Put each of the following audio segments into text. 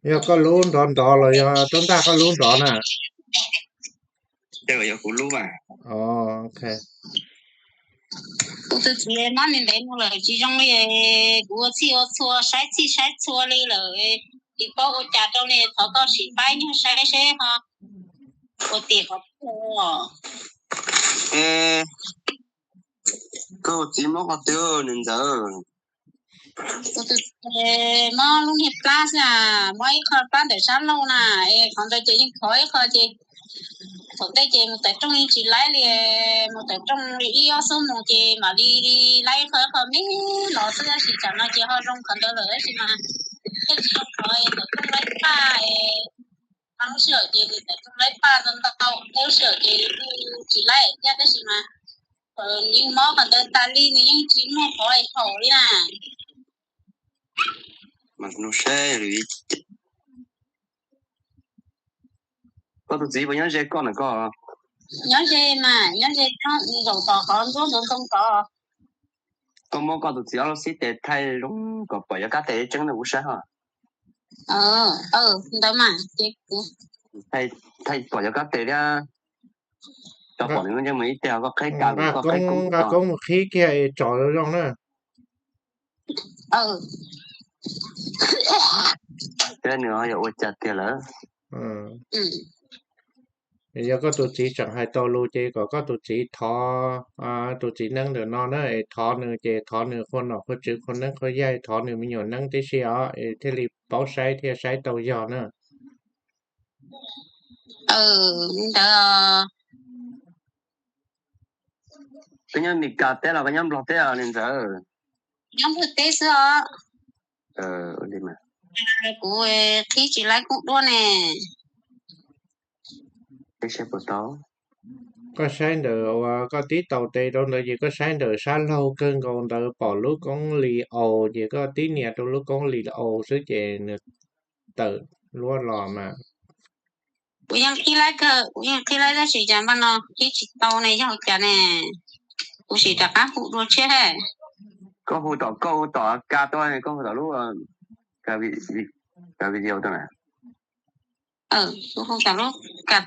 Yog koj lub nrov nrov los yog rau ntaj koj lub nrov na? Yog kuv lub. Ok. Kuv tus txiv mob ntev ntev mus lawm tsis zoo li, kuv ua txhij ua txhua saib txhij saib txhua li lawm, tsis paub ua cas rau li, thov koj sim pab nyuag saib seb ho ua tim qhov twg. Koj txiv mob qhov twg niam ntxawm? Kuv tus txiv mob lub niag plab xwb na, mob ib qho plab ntawm sab laug na, es qhov ntawd ces yeej khov ib qho ces thaum ntej ces mus tawm rooj yeej tsis laib li, mus tawm rooj ib ob xuab moos ces mam li laib ib qho ib qho me los xwb, tab sis tsam no ces ho zoo qhov ntawd lawm tab sis mas thiaj tsis zoo qhov tawm rooj laib paj, lub sij hawm ces tawm rooj laib paj ntau ntau, lub sij hawm ces tsis laib thiab tab sis mas yeej mob qhov ntawd tas li, nws yeej tsis muaj qhov haum li na. Koj tus txiv puas nyob ze koj na koj? Nyob ze mas, nyob ze zaum tom qhov ntsuab ntoo tod. Koj muab koj tus txiv ob lub xib tes thaij zoo kom pom yog kab tes tseeb rau kuv saib ho. Ntawd mas ces kuv thaij pom yog kab tes thiab. Tso pom nws lub ntsej muag ib teg, koj qhib ka, koj qhib koob, nqa koob mus qhib kiag es tsom zoo zoo na. Thiab nws ho yog ua cas tiag lawm? Yog koj tus txiv tseem hais tau lus ces kom koj tus txiv thov tus txiv neeb ntawm no na, es thov nws ces thov nws qhua nom qhua tswv qhua neeb qhua yaig, thov nws me nyuam neeb tib si os, es thiaj li paub saib thiaj saib tau yog na. Ntawd koj nyob Meskas teb los koj nyob Nplog teb os niam ntxawm? Nyob Nplog teb xwb os. Kuv qhib tsis laib koob duab ne. Koj saib ntawm uas koj tib taus tes rau ntawd ces koj saib ntawm sab laug kawg nkaus ntawd pom lub koob lis aus ces koj tib nias rau lub koob lis aus xwb ces nws tawm luaj los mas. Kuv yeej qhib laib kawg, kuv yeej qhib laib tab sis cas npaj no qhib tsis tau ne, yog cas ne? Kuv sim rov qab hu dua tshiab. Koj hu tom, koj hu tom ka tuaj, koj hu tom lub ka video tuaj na. Kuv hu tom lub ka.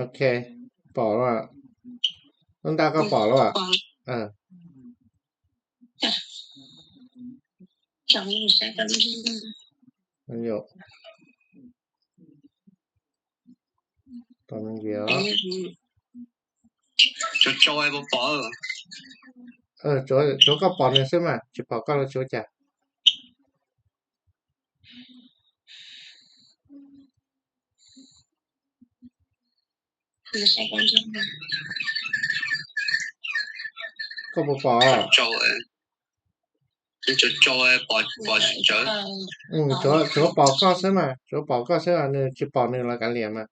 Ok, pom lawm. Lub ntaj koj pom lawm. Tsuav koj pom nws xwb mas, tsis pom koj los tsuav cas. Koj puas pom? Tsuav pom koj xwb mas, tsuav pom koj xwb os, nws tsis pom nws los kav liam mas.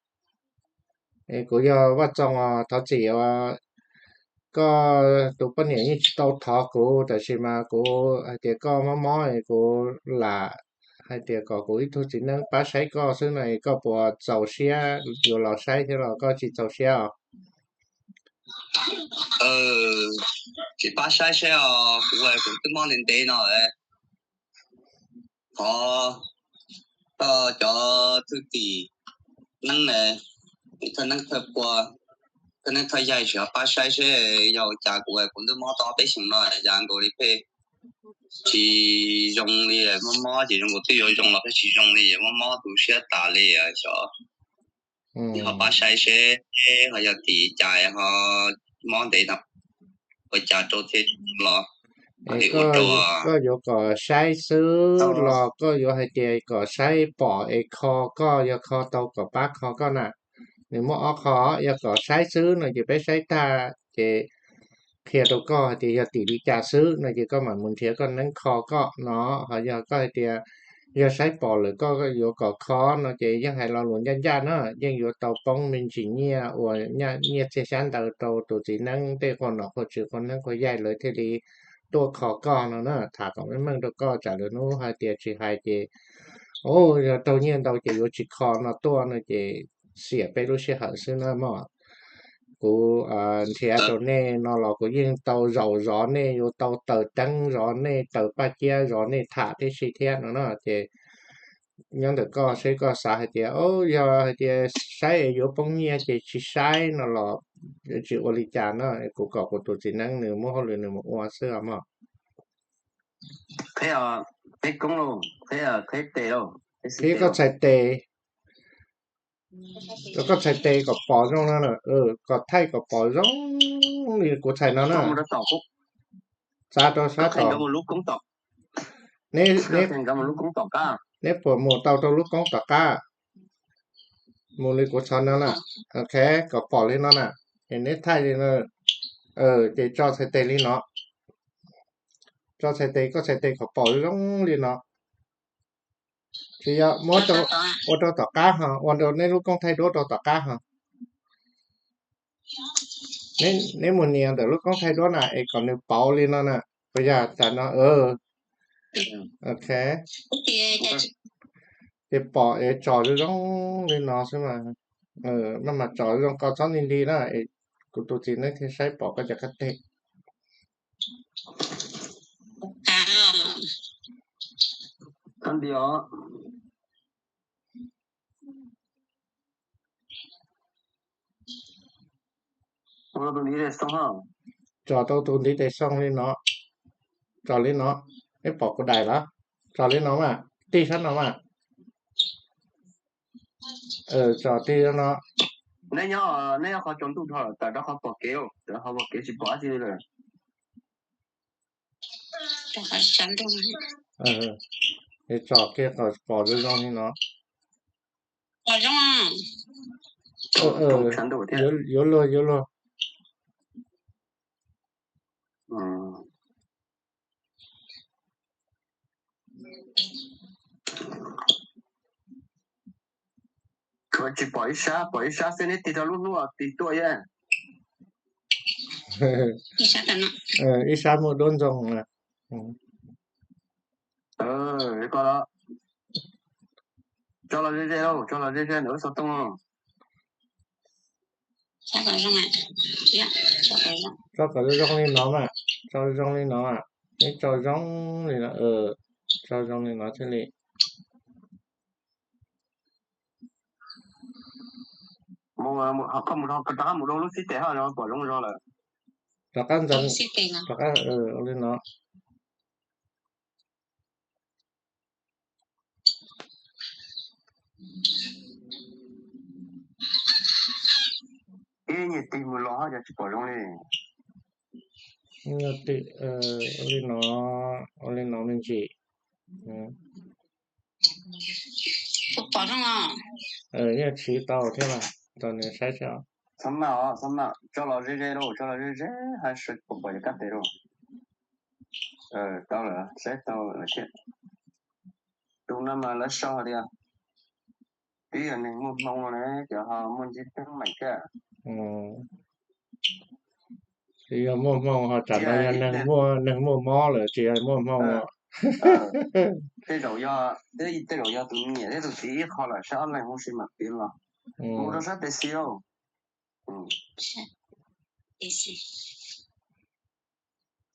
Es kuv yog Vaj Txoos os, thov txim uas koj tus poj niam yeej tsis tau thov kuv, tab sis mas kuv hais tias koj mob mob es kuv lam hais tias kom kuv ib tug txiv neeb pab saib koj xwb no, es koj puas txaus siab yuav los saib thiab los koj tsis txaus siab os? Tsis pab saib seb os, kuv kuv twb mob ntev ntev no. Thov koj cov thwj tim neeb, thawj neeb thawj pua, thawj neeb thawj yaig tsis ho pab saib seb yog ua cas kuv kuv twb mob tau ob peb xyoos no cas nkaus li pheej tsis zoo li, mob mob ces zoo nkaus twb yuav zoo los pheej tsis zoo li, mob mob tu siab tas li xyov. Ho pab saib seb ho yog tim cas ho mob ntev no ua cas rau thiaj los. Koj yuav kom saib xwb los koj yuav hais tias kom saib pom es kho koj, yog kho tau kom pab kho koj na. Nws muaj ob qho, yog kom saib xwb no ces peb saib tag ces qhia rau koj hais tias yog tim li cas xwb no ces koj mam mus nrhiav koj neeb kho koj no. Ho yog koj hais tias Yog saib pom lawm koj yuav kom kho no ces yeej hais lo lus ncaj ncaj na, yeej yuav tau poob me ntsis nyiaj uas nyiaj txiag xyab ntawv rau tus txiv neeb tej qhua nom qhua tswv qhua neeb qhua yaig lawv thiaj li tuaj kho koj no na, tham kom meej meej rau koj tsam lwm hnub hais tias tsis hais ces, o, yog raug nyiaj ntau ces yuav tsis kho no tuaj no ces xiam peb lub sij hawm xwb na mog. Kuv nrhiav rau nej no los kuv yeej tau zaum zov nej, yuav tau taws teeb zov nej, taws paj ciab zov nej tham tib si thiab no na ces nyob ntawm koj seb koj xav hais tias, o, yog hais tias saib es yuav poob nyiaj ces tsis saib no los tsis ua li cas na, kuv kom kuv tus txiv neeb nws muab hauj lwm nws mus ua xwb os mog. Qhib koj txhais tes, koj txhais tes kom pom zoo no, kom thaij kom pom zoo li kuv txhais no na. Txav rau sab tom. Neb puas mus tau rau lub koob tom qab? Mus li kuv txhais no na. Ok, kom pom li no na. Es neb thaij li no, ces tso txhais tes li no. Tso txhais tes, koj txhais tes kom pom zoo li no. Tsis yog, muab ua rau tom qab ho, ua rau neb lub koob thaij duab rau tom qab ho. Neb mus nias ntawm lub koob thaij duab na es kom nws pauv li no na. Puas yog tam no? Ok. Ces pom es tso zoo zoo li no xwb mas. Maj mam tso zoo, koj txhob nti nti na, kuv tus txiv neeb thiaj saib pom koj cov kab teg. Tso tau tus ntiv tes xoo li no. Tso li no. Neb pom kuv daim los? Tso li no mas, tig sab no mas. Tso tig no. Neb nyob qhov tsaus ntuj dhau lawm, tawm rau qhov pom kev, tawm qhov pom kev tsis pom dab tsi li lawm. Es tso kiag kom pom zoo zoo li no. Yuav luag, yuav luag. Tsis pom ib sab, pom ib sab xwb, neb tig rau lub hnub tig tuaj yam. Ib sab muaj duab ntxoo na. Tso los ze ze lauj, tso los ze ze ntawm lub xov tooj. Tso kom zoo zoo li no mas, tso zoo li no mas, neb tso zoo li no, tso zoo li no thiaj li. Koj mus rov qab mus rau lub xib tes ho pom zoo zoo lawm. Rov qab ntxeev, rov qab ua li no. Ib nyuag tig mus los ho yog tsis pom zoo li. Ua li no, ua li no me ntsis. Yeej siv tau thiab mas, tau nws saib saib. Txhob maj os, txhob maj, tso los ze ze lauj, tso los ze ze, hais sawv pom pom yog kab tes lauj. Tau lawm, saib tau lawm thiab. Tus no mas lawv sau hais tias twb yog neeg muaj hmoo no na, ces ho muaj ntsib teeb meem thiab. Tsis yog muaj hmoo ho tsam no yog neeg muaj, neeg muaj mob lawm tsis yog muaj hmoo. Tej zaum yog, tej zaum yog tus niam thiab tus txiv ib qho lawm, saib ob leeg mus si mam piav los. Mus rau sab tes xis lauj.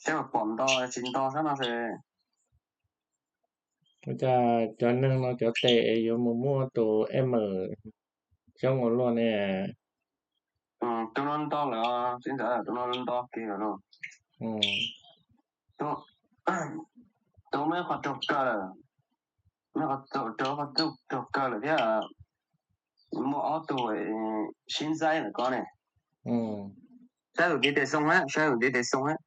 Saib mas pom nto tsis nto sab no ces. Ua cas cov neeg no cov tes yuav mus muaj tus M xyoob ua luaj ne? Tus no nto lawm, txiv ntxawm, tus no nto kiag lawm. Tus me qhov raug kaw lawm, me qhov raug, qhov raug kaw lawm thiab. Muaj ob tug sib ntxaib lawm ko ne. Saib tus ntiv tes xoo hab, saib tus ntiv tes xoo hab.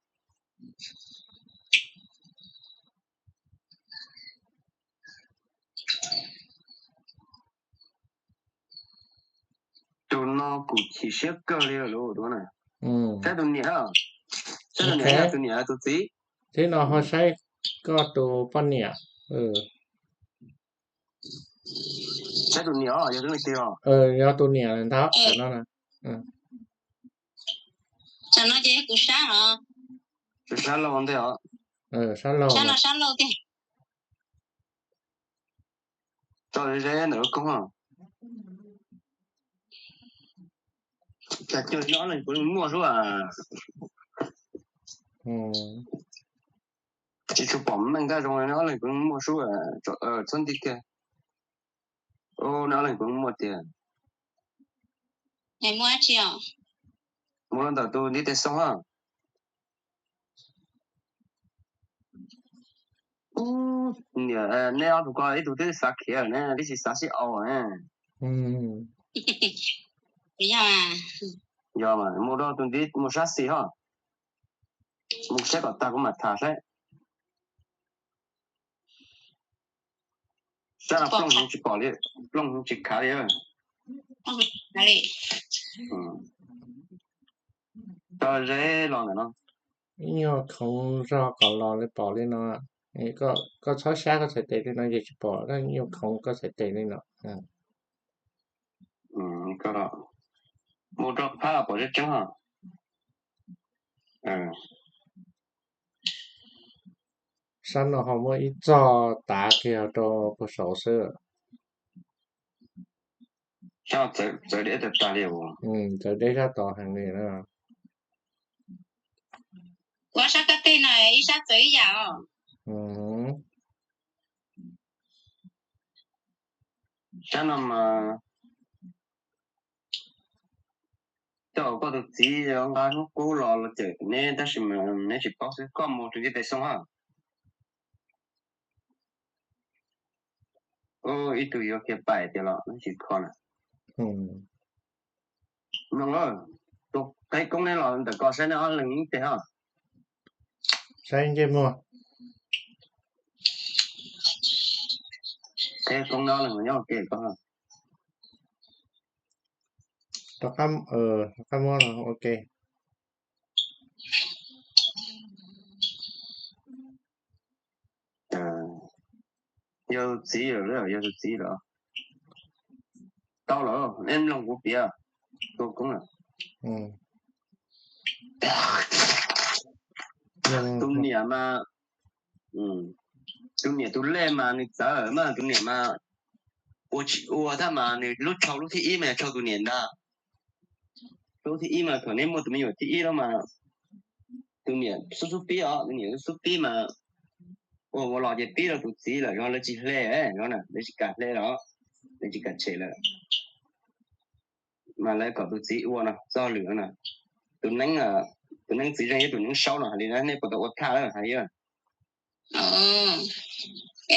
Tus no kuv chim siab kawg li lawm tus na. Saib tus niam, saib tus niam, tus niam tus txiv. Tib no ho saib koj tus poj niam. Saib tus niam os, yog tus niam tiag os. Yog tus niam ntag, tam no na. Tam no ces kuv sab os. Sab laug ntej os. Sab laug, sab laug tiag. Tso ze ntawm lub koob. Cas cuag neb ob leeg puav leej muaj sub. Tsis tshua pom meej, nkag zoo neb ob leeg puav leej muaj sub. Txhob nti kiag. Neb ob leeg puav leej muaj tiag. Muaj dab tsi os? Muaj los ntawm tus ntiv tes xoo a. Niam, neb ob tug ko ib tug twb xav khiav lawm ne, twb tsis xav sib au ne. Yog mas mus rau tus ntiv mus sab xis ho. Mus saib kom tag kuv mam tham saib. Sab no plooj heev tsis pom li, plooj heev tsis khav li. Tso ze los ntawm no. Ib nyuag khoov zog kom los li pom li no. Koj txhob sab koj txhais tes li no ces tsis pom, koj ib nyuag khoov koj txhais tes li no. Mus rau phab pom tseeb tseeb os. Sab no ho muaj ib txog tav kiag rau puag saud xwb. Sab txawv deb tag tag li. Txawv deb sab tod heev li na. Kuv sab kab teg no ib sab txawv ib yam os. Sab no mas coj koj tus txiv nqa hnub qub los los cawm neb tab sis mas neb tsis paub xwb, koj mus rau ntiv tes xoo ha. Ib tug yuav kiag pais tiag los neb tsis kho na. Mloog, tus qeb koob neb los ntawm ko saib neb ob leeg ib teg ho. Saib ntsej muag. Qeb koob neb ob leeg nyob ua ke ko. Rov qab, rov qab muab no ua ke. Yog tus txiv lawm, yog tus txiv lawm. Tau lawm, neb mloog kuv piav. Tus koob lawm. Tus niam mas, tus niam tus lej mas nws txawv mas, tus niam mas ua tsis ua tab mas nws lub tshau lub thib ib mas yog tshau tus niam ntag. Lub thib ib mas thaum neb muaj tus me nyuam thib ib lawm mas tus niam xub xub pib os, tus niam xub xub pib mas ua ua los ces pib rau tus txiv lawm, yog lawv tsis hle, lawv tsis kam hle los, lawv tsis kam tshem lawm. Mas lawv kom tus txiv ua no txoj lwm no. Tus neeb, tus neeb txiv zeej thiab tus neeb saub no hais li na, nej puas tau ua thaj lawm hais li.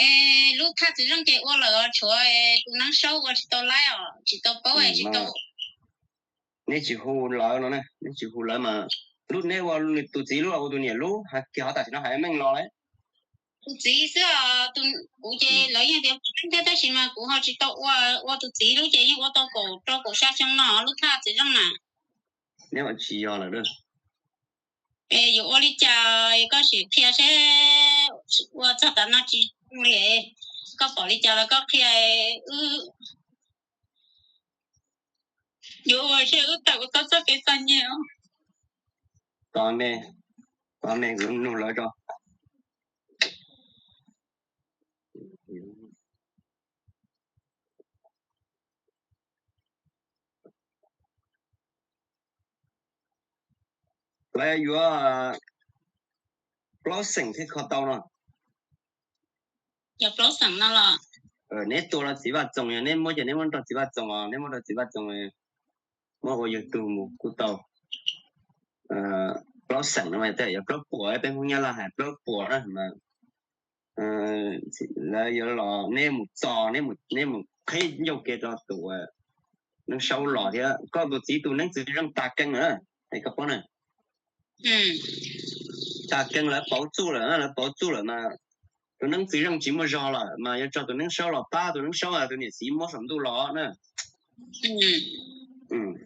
Es lub thaj txiv zeej ces ua lawm os, tshuav tus neeb saub ua tsis tau laib os, tsis tau paub tsis tau. Neb tsis hu lawv no ne, neb tsis hu lawv mas lub neb ua tus txiv lub los ua tus niam lub, hais kiag ho tam sim no hais meej los lawm. Tus txiv xwb os, kuv ces lawv yeej tias thiab tab sis mas kuv ho tsis tau ua, ua tus txiv lub ces yeej ua tau kaum rau kaum xya xyoo no lub thaj txiv zeej na. Neb tsis yog lawm. Es yuav ua li cas koj sim qhia seb, ua txog tav no tsis zoo li, koj pom li cas los koj qhia wb. Yuav ua seb wb tawm ua tau txoj kev txom nyem os. Tos me, tos me kuv nug lawv tso. Lawv yuav plaub xeem thiaj kho tau no. Yog plaub xeem no los? Neb tua rau txiv Vaj Txoos, yog neb muab ces neb muab rau txiv Vaj Txoos os, neb muab rau txiv Vaj Txoos, muab ua yawg tug mus kuj tau. Plaub xeem no mas tej yog plaub puas, peb Hmoob Nyab Laj hais plaub puas na mas. Lawv yuav los neb mus txo, neb mus qhib ncauj ke rau tus neeb saub los thiab. Koj tus txiv tus neeb txiv zeej tag keej na, es koj paub na. Tag keej lawv pauv txuj lawm, lawv pauv txuj lawm mas tus neeb txiv zeej tsis muaj zog lawm mas yuav tso tus neeb saub los pab tus neeb saub, tus niam txiv muab saum ntuj los na.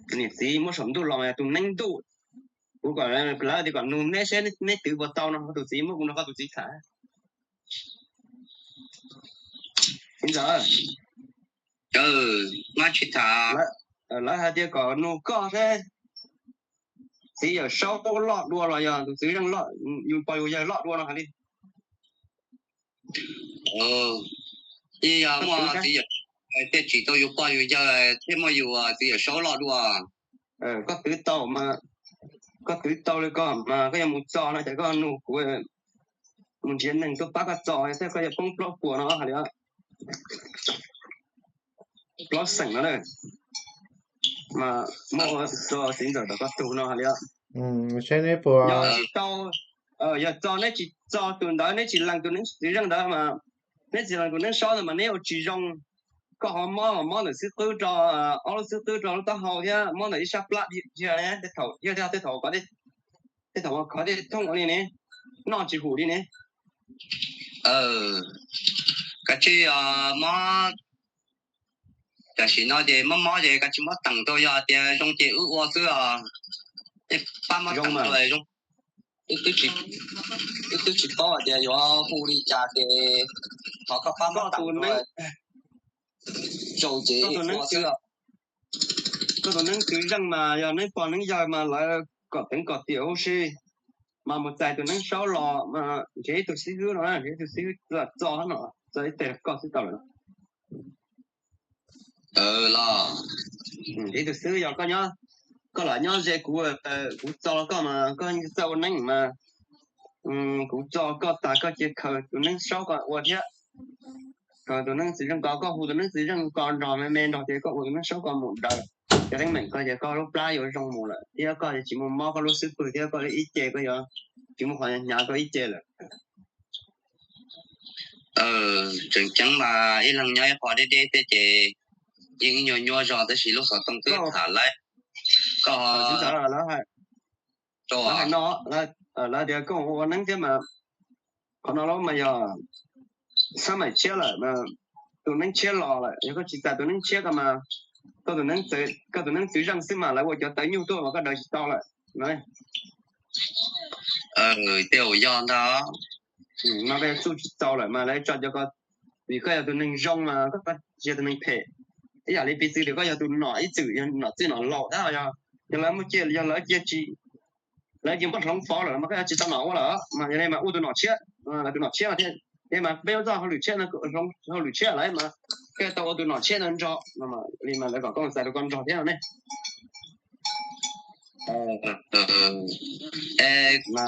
Tus niam txiv muab saum ntuj los mas yog tus neeb ntuj. Kuv kom lawv tias kom nug neb seb neb twv puas tau no, tus txiv muab kuv nrog koj tus txiv tham. Txiv ntxawm, Mab tsis tham. Lawv hais tias kom nug koj thiab, txiv Yawm Saub loj dua los yog tus txiv Zeej, yus pog yus yawg loj dua no hais li. Yeej yog muaj txiv Yawm, tej tsis tau yus pog yus yawg thiaj muaj yus txiv Yawm Saub loj dua. Koj twv tau mas, koj twv tau li koj mas koj yuav mus txo no ces koj nug kuv, mus nrhiav neeg tuaj pab koj txo thiab koj yuav poob plaub puas no hais li. Plaub xeem no na, mas muaj ua txiv ntxawm tom koj tug no hais li. Saib neb puas, yog tsis tau, yog txo neb tsis txo tus ntawd, neb tsis lees tus neeb txiv Zeej ntawd mas, neb tsis lees tus neeb Saub ntawd mas neb ua tsis zoo. Koj ho mob, mob ntawm xib qwb rau, ob lub xib qwb rau lub taub hau thiab mob ntawm ib sab plab dhia, tej thaum, tej thaum khov tej thooj ua li ne, noj tsis hum li ne. Kav tsij mob, tam sim no ces mob mob ces kav tsij mob teem rau, yog tias zoo ces wb ua xwb os. Pab mob teem rau, wb twb tsis paub hais tias yuav hu li cas ces thov koj pab mob teem rau. Zoo ces ua xwb. Koj tus neeb txiv Zeej mas yog neeb pog neeb yawg mas lawv kom teev kom tiam huv si, mas mus txais tus neeb Saub los mas nrhiav ib tug xib hwb no, nrhiav ib tug xib hwb txo no, txo ib teg koj xwb tau lawm. Los nrhiav ib tug xib hwb, yog koj nyob, koj lam nyob ze kuv, kuv txo koj mas koj txawj ua neeb mas, kuv txo koj tas koj cia khaws tus neeb Saub ko ua thiab. Khaws tus neeb txiv Zeej ko, koj hu tus neeb txiv Zeej ko nrog me me nrog ces koj ua tus neeb Saub ko mus daws, cov teeb meem ko ces koj lub plab yuav zoo mus lawm thiab koj tsis muaj mob koj lub xub pwg thiab koj ib ce koj yuav tsis muaj qhov hnyav koj ib ce lawm. Tseem ceeb mas ib leeg nyob ib qho deb deb thiab ces yeej ib nyuag nyuaj zog tab sis lub xov tooj twb tham laib. Koj, lawv hais no, lawv tias koj ua neeb thiab mas, qhov no los mas yog xab maim tshiab lawm, tus neeb tshiab los lawm, yog koj tsis txais tus neeb tshiab ko mas, koj tus neeb txiv Zeej xwb mas lawv ua cov tawv nyuj tuaj mas koj daws tsis tau lawm. Tej zaum yog ntag. No koj yuav txuj tsis txaus lawm mas lawv tso cov ko, vim koj yog tus neeg zoo mas koj tsis yog tus neeg phem. Ib yam li piv txwv tias koj yog tus nom ib txwm, yog nom txwj nom laus tab yog, yog lawv muaj cia, yog lawv cia tsis, lawv cia muab hloov pauv lawm mas koj yuav tsis tau nom ua lawm mas yog li mas ua tus nom tshiab, lawv tus nom tshiab mas thiaj, thiaj mas peb ua txoj hauj lwm tshiab no, hloov hauj lwm tshiab lawm mas koj yuav tau ua tus nom tshiab no nrog li mas lawv kom koj mus txais rau koj nrog thiab no ne. Koj,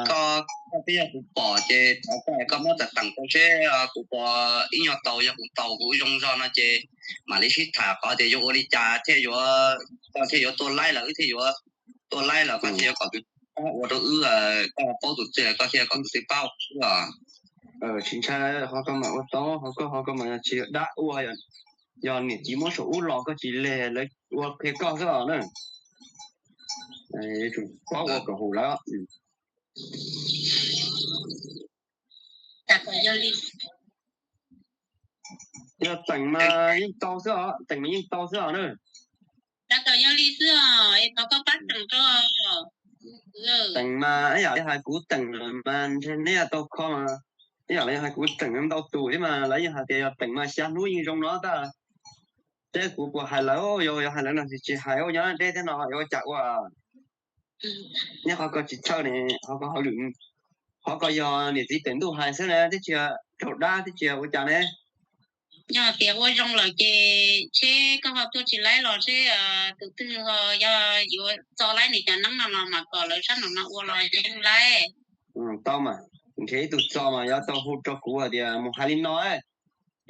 koj twb yog kuv pom ces thov koj, koj muab teem rau seb kuv puas ib nyuag tau, yog kuv tau kuv zoo zog no ces mam li sib tham qhov tias yuav ua li cas thiaj yuav, koj thiaj yuav tua laib los wb thiaj yuav tua laib los koj thiaj yuav kom tus ua rau wb, koj paub tus twg koj thiaj kom tus twg paub xwb os. Tsis ntshai, ho koj mam ua tau, ho koj ho koj mas tsis yog dab ua, yog niam txiv muab saum ub los koj tsis leg lawv ua qhia koj xwb os na. Yuav tsum paub ua kom hum lawv. Yog teem mas yeej tau xwb os, teem mas yeej tau xwb os na. Teem mas ib yam li hais kuv teem lawm mas ntshe neb yuav tau kho mas, ib yam li hais kuv teem ntau tus thiab mas lawv yeej hais tias yog teem mas xya hnub yeej zoo no tag. Seb kuv puas hais lawv, yog hais lawv no tsis hais ua nyob deb thiab no yuav ua cas ua. Nyob qhov koj tsis txhawj ne, qhov koj hauj lwm, qhov koj yog niam txiv pem ntuj hais xwb na, twb tsis raug dab twb tsis ua cas ne. Yog tias ua zoo lawm ces seb koj ho tuaj tsis laib los seb tus twg ho yog yuav txo laib nws cov neeb no los mas kom lawv sab nraum no ua los yeej laib. Tau mas, nrhiav ib tug txo mas yuav tau hu rau kuv hais tias mus hais li no,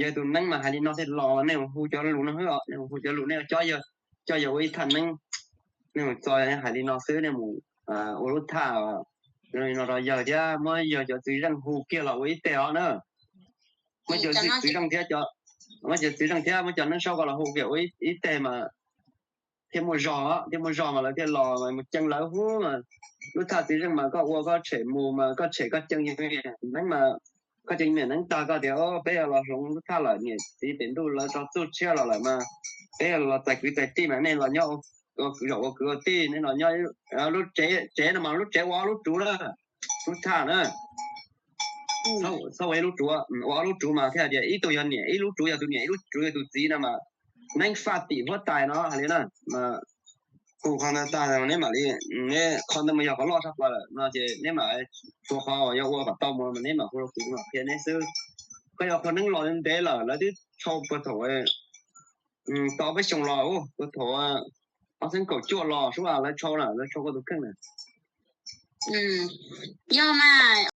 yog tus neeb mas hais li no thiaj los, nej mus hu cov lus no xwb os, nej mus hu cov lus, nej coj yawg ua ib thaj neeb, nej mus txo hais li no xwb, nej mus ua lub thaj li no rau yawg thiab muab yawg cov txiv zeej hu kiag los ua ib teg os na. Muab cov txiv zeej thiab, muab cov txiv zeej thiab muab cov neeb saub ko los hu kiag ua ib teg mas thiaj muaj zog, thiaj muaj zog mas lawv thiaj los mas mus ceeb lawv hub mas. Lub thaj txiv zeej mas koj ua koj tshem mus mas koj tshem koj ceeb, neeb mas koj ceeb niam neeb tag koj tias peb los hloov lub thaj lawm, niam txiv pem ntuj lawv tso txuj tshiab los lawm mas peb los txais kwv txais tij mas nej los nyob ua kwv zaum ua kwv ua tij, nej los nyob lub tsev, tsev no mas lub tsev ua ob lub tsuv na, lub thaj na. Txhob ua ib lub tsuv, ua ob lub tsuv mas thiaj tias ib tug yog niam, ib lub tsuv yog tus niam, ib lub tsuv yog tus txiv no mas Neeb faj tim huab tais no hais li na. Kuv qhov ntawd tag neb mam li, neb qhov ntawd mas yog qhov loj tshaj plaws lawm no ces neb mam, tsuas qhov uas yuav ua kom tau mus mas neb mam hu rau kuv, kuv mam qhia neb xwb. Koj yog qhua neeb los ntev lawm, lawv twb tshau puag thaum, tau peb xyoos los, puag thaum ob txhiab kaum cuaj los sub lawv tshau na, lawv tshau koj tus kheej na. Yog mas.